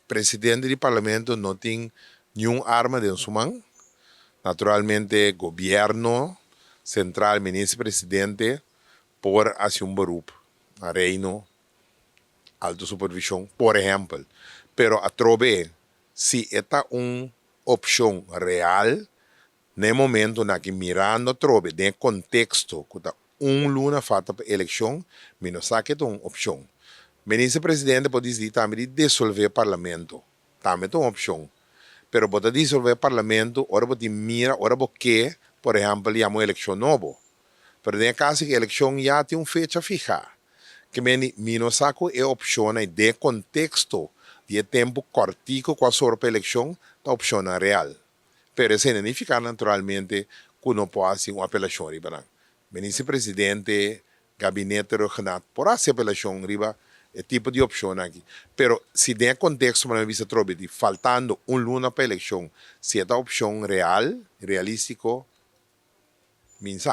Presidente di Parlamento no tin niun arma den su man. Naturalmente Gobierno Central, Minister Presidente por haci un beroep na Reino, Alto Supervision, por ehempel. Pero atrobe, si e ta un opcion real, na e momentonan aki mirando atrobe den e contexto cu ta un luna falta pa eleccion, mi no sa cu e ta un opcion. Minister Presidente por dicidi tambe di desolve Parlamento, tambe ta un opcion. Pero bo ta disolve Parlamento ora bo tin mira, ora bo ke, por ehempel, yama un eleccion nobo. Pero den e caso cu eleccion ya tin un fecha fiha. Ke meni mi no sa cu e opcionnan den e contexto di e tempo cortico cu a sobra pa eleccion ta opcionnan real. Pero esei no nifiká naturalmente ku no por hasi un apelashon riba nan. Minister Presidente, Gabinete Rhuggenaath por hasi apelashon riba e tipo di opshonnan aki. Pero si den e konteksto manera mi bisa atrobe di faltando un luna pa elekshon, si e ta opshon real, realístiko, mi n sa.